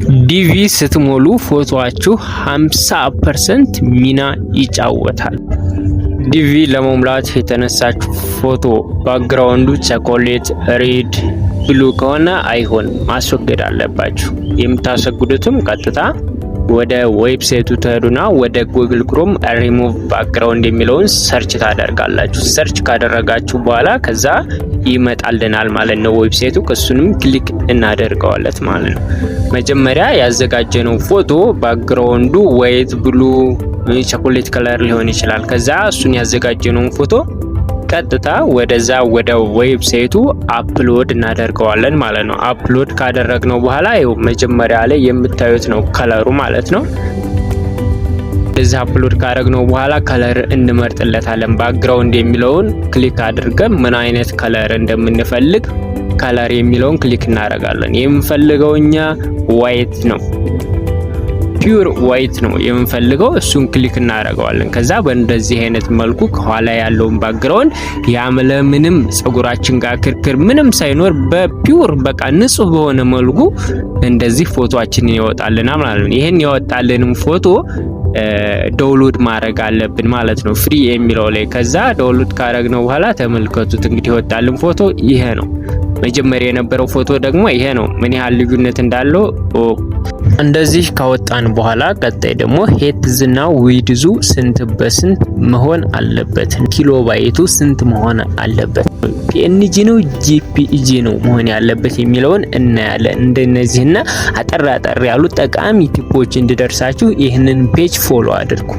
DV ስትሞሉ ፎቶአችሁ 50% ሚና ይጫወታል። DV ለመሙላት የተነሳችሁ ፎቶ background ኡ chocolate፣ red፣ blue ከሆነ አይሆንም፣ ማስወገድ አለባችሁ። የምታስወግዱትም ቀጥታ ወደ website ኡ ትሄዱና ወደ ጉግል ክሮም ሪሙቭ ባክግራውንድ የሚለውን search ታደርጋላችሁ። Search ካደረጋችሁ በኋላ ከዛ ይመጣልናል ማለት ነው website ኡ። እሱንም click እናደርገዋለን ማለት ነው። መጀመሪያ ያዘጋጀነው ፎቶ background ኡ white፣ blue፣ chocolate color ሊሆን ይችላል። ከዛ እሱን ያዘጋጀነውን ፎቶ ቀጥታ ወደዛ ወደ website ኡ upload እናደርገዋለን ማለት ነው። Upload ካደረግነው በኋላ ይኸው መጀመሪያ ላይ የምታዩት ነው color ኡ ማለት ነው። እዚህ upload ካደረግነው በኋላ color እንመርጥለታለን። Background የሚለውን click አድርገን ምን አይነት color እንደምንፈልግ color የሚለውን click እናደርጋለን። የምንፈልገው እኛ white ነው፣ pure white ነው የምንፈልገው። እሱን click እናደርገዋለን። ከዛ በእንደዚህ አይነት መልኩ ከኋላ ያለውን background ያለምንም ጸጉራችን ጋር ክርክር ምንም ሳይኖር በ pure በቃ ንጹህ በሆነ መልኩ እንደዚህ ፎቶአችንን ይወጣልናል ማለት ነው። ይህን ያወጣልንም ፎቶ download ማድረግ አለብን ማለት ነው፣ free የሚለው ላይ። ከዛ download ካደረግነው በኋላ ተመልከቱት እንግዲህ የወጣልን ፎቶ ይሄ ነው። መጀመሪያ የነበረው ፎቶ ደግሞ ይሄ ነው። ምን ያህል ልዩነት እንዳለው። እንደዚህ ካወጣን በኋላ ቀጣይ ደግሞ height እና width ኡ ስንት በስንት መሆን አለበት፣ ኪሎ ባይቱ ስንት መሆን አለበት፣ PNG ነው JPG ነው መሆን ያለበት የሚለውን እናያለን። እንደነዚህና አጠር አጠር ያሉ ጠቃሚ tip ኦች እንዲደርሳችሁ ይህንን page follow አድርጉ።